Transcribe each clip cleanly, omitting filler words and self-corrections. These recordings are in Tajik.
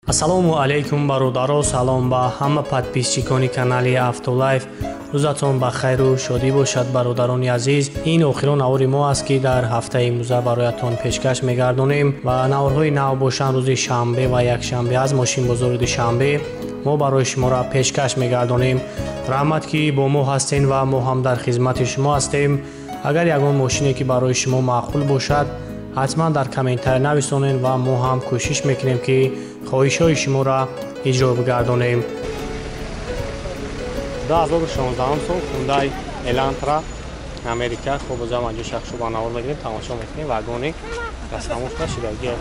Ассалому алайкум бародаро, салом ба ҳама подписчикони канали Автолайф. Рӯзатон ба хайру шодӣ бошад, бародарони азиз. Ин охирон навори мо аст, ки дар ҳафтаи имрӯза бароятон пешкаш мегардонем ва наворҳои нав бошанд рӯзи шанбе ва якшанбе аз мошинбозори Душанбе мо барои шуморо пешкаш мегардонем. Раҳмат, ки бо мо ҳастен ва мо ҳам дар хизмати шумо ҳастем. Агар ягон мошине, ки барои шумо маъқул бошад, ҳатман дар комментарий нависонед ва мо ҳам кӯшиш мекунем, ки хоҳишҳои шуморо иҷро бигардонем. 2016 сол Hyundai Elantra Америка. Хуб, заманҷо шахшу ба навор мегирем, тамошо мекунем. Вагони растамошка шидаги.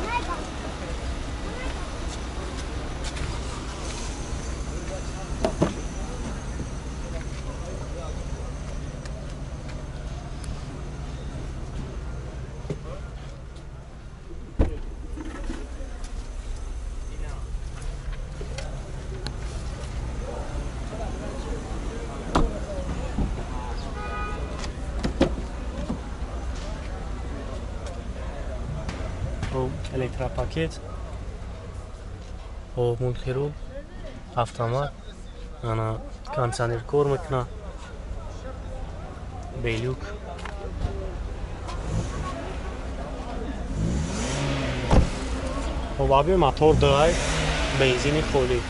Электропакет, мультирул, автомат, ана кондиционер кор мекуна, белюк. Хоб, аби мотор дай, бензини холӣ.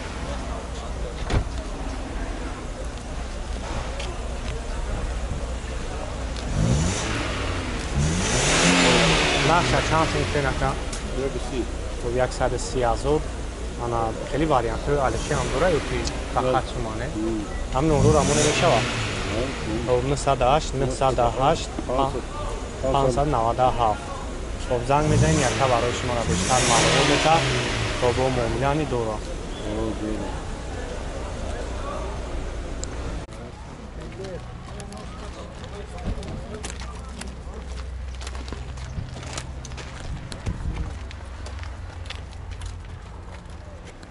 Нарха чанд сум кенака? 130 ҳазор. Ана хеле вариантҳои алиши ҳам дора ё ки фақат сумане? Ҳамин онро рамоне мешавад. 908 908 597. Хоб, занг мезанем, якка барои шуморо бештар маълумот мета. Хоб, бо муомилани дора.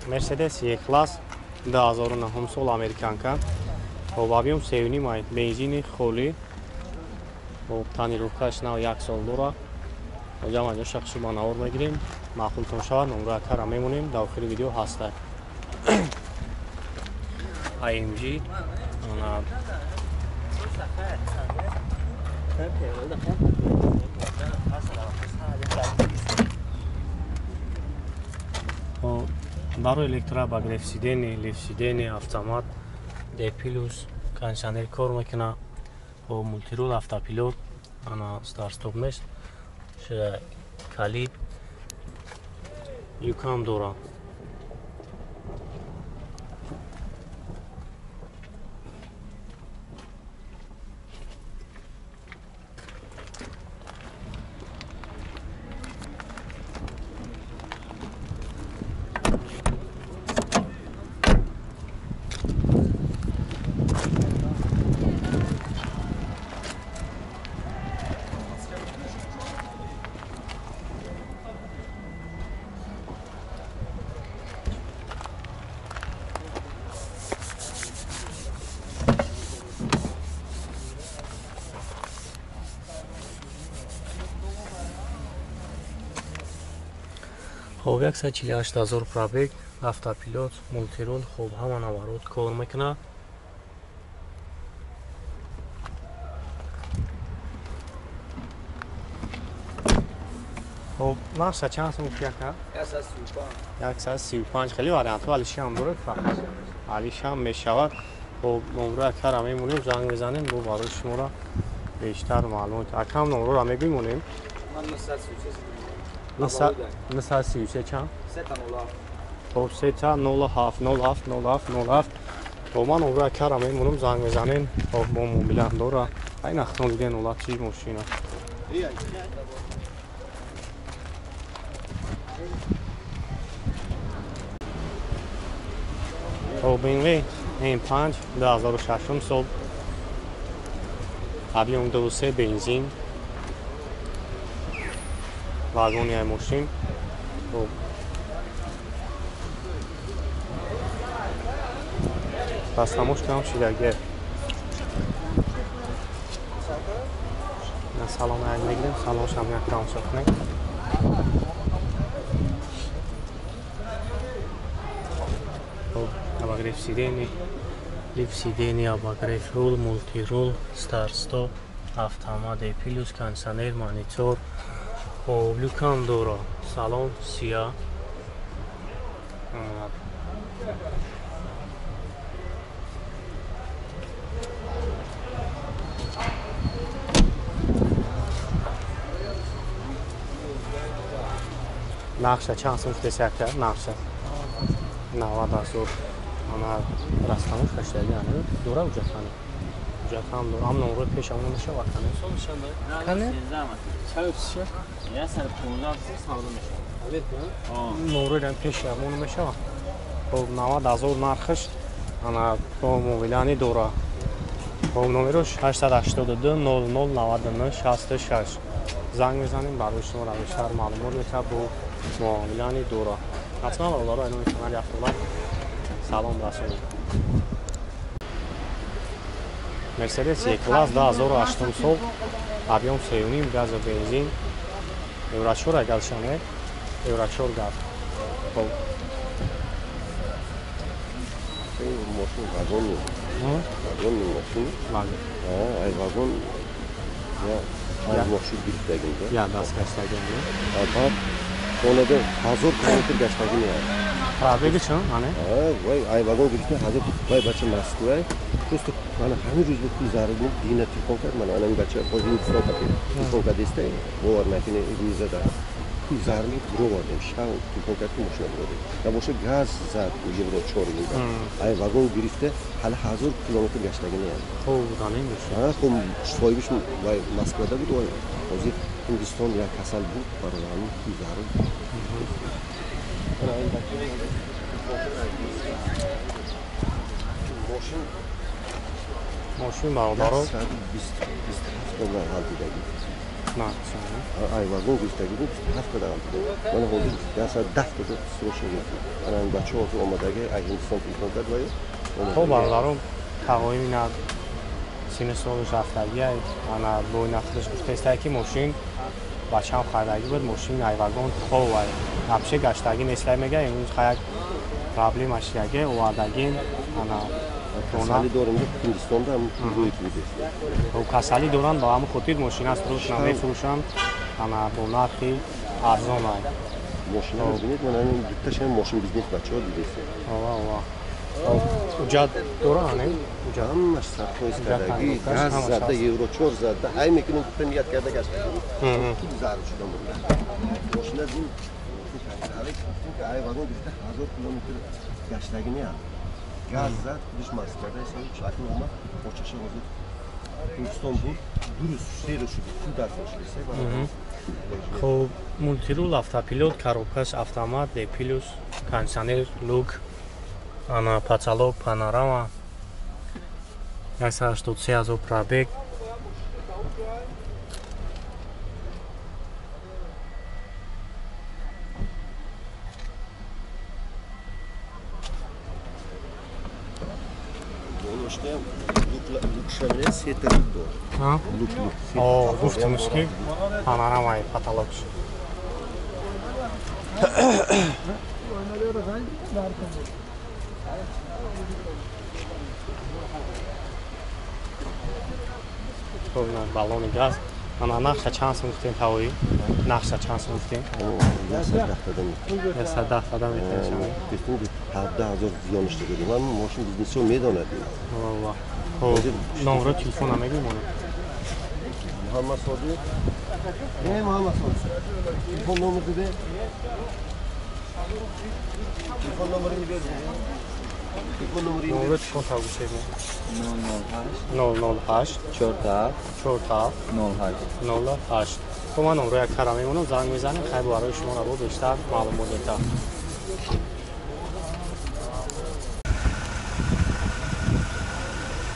Mercedes E-класс 2009 сол американка. Хоб, объем 3.5, бензини холӣ. Хоб, тонировкаш нав як сол дора. Ҳоҷам аҷо шахсу ба навор мегирем. Маъқултон шавад, номраи акара мемонем, дар охири видео ҳаста. AMG ана барои электрообогрев сидени, лифт сидени, автомат, D+, кондиционер кор мекуна, мультирул, автопилот, ана старт-стоп нест, калид, юкам дора. Хоб, 148 ҳазор пробег, автопилот, мультирул, хоб, ҳама наворот кор мекунад. Хоб, нарха чанд сум яка? 135. Хеле вариантҳо алиши ҳам дорад, фақат алиши ҳам мешавад. Хоб, номраи акара мемонем, занг мезанем, бо барои шуморо бештар маълумот. Акам номроро мегӯем. 933 чанд? 307. Хоб, 307 07 07 07. Хоб, ман номраи акара мемонам, занг мезанем. Хоб, бо мобилам дора. Ай нахтон диден олат чи мошина. Хоб, BMW M5 2006 сол, объем 2.3, бензин, вагони ай мошин. Хоб, растамошка ҳам шидаги. Салон ай мегирем, салоншам як тамошо кунем. Хоб, обогрев сидений, лифт сидений, обогрев рул, мультирул, старт-стоп, автомат D плюс, кондиционер, монитор. Хоб, люкам дора. Салон сия. Нақша чанд сум гуфтеси ака? Нақша 90 ҳазор. Ана растамош гаштаги ана дора ҳуҷҷатхана. Ҳуҷҷатхана дора. Ам номрои пеш амона мешавад кане? Кане? Номрои пеш амона мешавад. Хоб 90 ҳазор нархаш ана бо мобилани дора. Хоб номерош 882 00 99 66. Занг мезанем барои шумо бештар маълумот метавад бо муомилани дора. Ҳатман бародаро айноми канали Автолайф салом расонед. Мерседес Е-класс 2008 сол, объем 3.5, газ ва бензин, Евро 4 газшане, Евро 4 газ. Хоб. Мошин вагон. Вагон мошин. Вагон. Ай вагон. Я мошин гирифтагим. Я даст гаштагим. Баъд хонада 1000 километр гаштагим. Пробеги чун, ане? Вай, ай вагон гирифта 1000 вай бача Москва. Просто мана ҳамин рӯз буд пул зарур буд, дина телефон кард, мана анам бача боз Ҳиндистон капи. Телефон кард дестай, бовар накунед, рӯза дар пул зарур буд, бировардем. Шав телефон кард, ки мошина бировардем. Набоша газ зад Евро 4 буд. Ай вагон гирифта ҳали 1000 километр гаштагим. Хуб буданем мошина. Хуб, соҳибиш вай Москвада буд, вай ҳозир Ҳиндистон як касал буд, барои ҳамин пул зарур. Мошин мошин бародаро 27 доллар ғалтидаги. На, ай вагон гирифтаги буд 27 доллар ғалтидаги. Мана ҳозир 110 доллар срочно гирифтем. Ана ин бача ҳозир омадаги, ай Ҳиндистон телефон кард вай. Хоб бародаро, тағоим ина сини солиш рафтаги, ана бо ина худаш гуфтаистае ки мошин бачаам харидаги буд, мошин ай вагон хоб ай вообще гаштаги нестай мега, имрӯз хаяк проблема шидаги, овардагин ана касалӣ дорем, Ҳиндистонда ҳам рӯй будест. Хоб касалӣ доранд, ба ҳамон хотир мошина срочно мефурӯшанд, ана бо нархи арзон ай. Мошина бибинед, ман ҳамин дуташам мошин бизнес бачаҳо дидест. Ова, ова. Ҳуҷҷат дора ане? Ҳуҷҷат ҳамаш сарфоиз кардаги, газ зада, Евро 4 зада, ҳай мекунем, гуфта ният карда гаштагӣ. Пул зарур шуда монда. Мошина зин ай вагон гирифта 1000 километр гаштагӣ не. Газ зад, худиш Москвада соҳиб акнун омад, почаша ҳозир Ҳиндистон буд, ду рӯз, се рӯз шуд, пул даркор шуд. Хоб, мультирул, автопилот, коробкаш автомат, D плюс, кондиционер, люк, ана потолок, панорама, 183 ҳазор пробег. Гуфтимш ки панорамаи потолокш. Баллони газ. Ана нақша чанд сум гуфтем тавои? Нақша чанд сум гуфтем? 110 тада метавонем. Гуфтем 17 000 зиёниш додем. Ман мошин бизнесо медонад. Ова. Хоб, номро телефона мегӯем оно. Муҳаммад Содиқ. Муҳаммад Содиқ. Телефон номер диде. Телефон номери бер. Телефон номери. Номер телефон тагӯшед. 008 008 47 47 08 08. Хоб, ман номро як кара мемонам, занг мезанем, хайр барои шумо ро бештар маълумот медиҳам.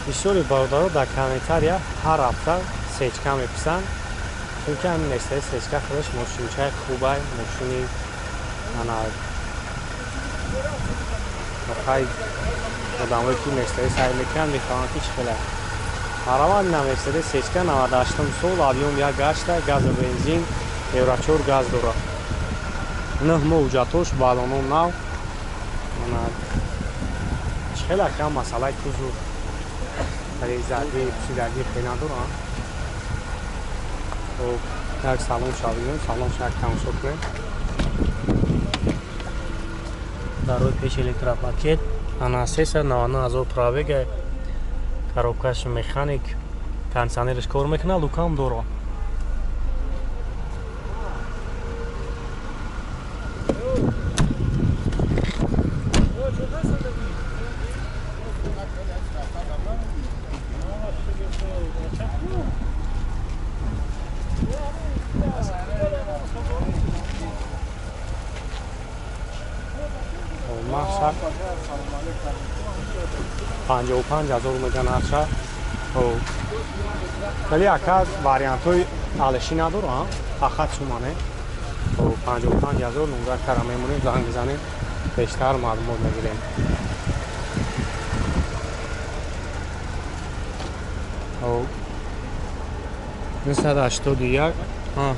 Бисёри бародаро дар комментария ҳар ҳафта сечка меписанд, чунки ҳамин Мерседес сечка худаш мошинчаи хубай, мошини ана хай одамое ки Мерседес ҳай мекунанд мефаҳманд ки чӣ хеле. Маравад ина Мерседес сечка 98 сол, объем як гашта, газу бензин, Евро 4 газ дорад. 9 моҳ ҳуҷҷатош, баллоно нав. Ана Хеле кам масъалаи кузов резаги, пусидаги хеле надорам. Хоб, як салон шавем, салон як тамошо кунем. Дар рӯи пеш электропакет, ана 399 000 пробега, коробкаш механик, кондиционераш кор мекунад, люкам дорад. Мақсад 55 000 меган арша. Вале ака вариантҳои алишӣ надорам, фақат сумане. 55 000 номра кара мемонем, занг мезанем, бештар маълумот мегирем. 981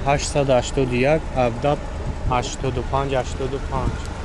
881 17 85 85.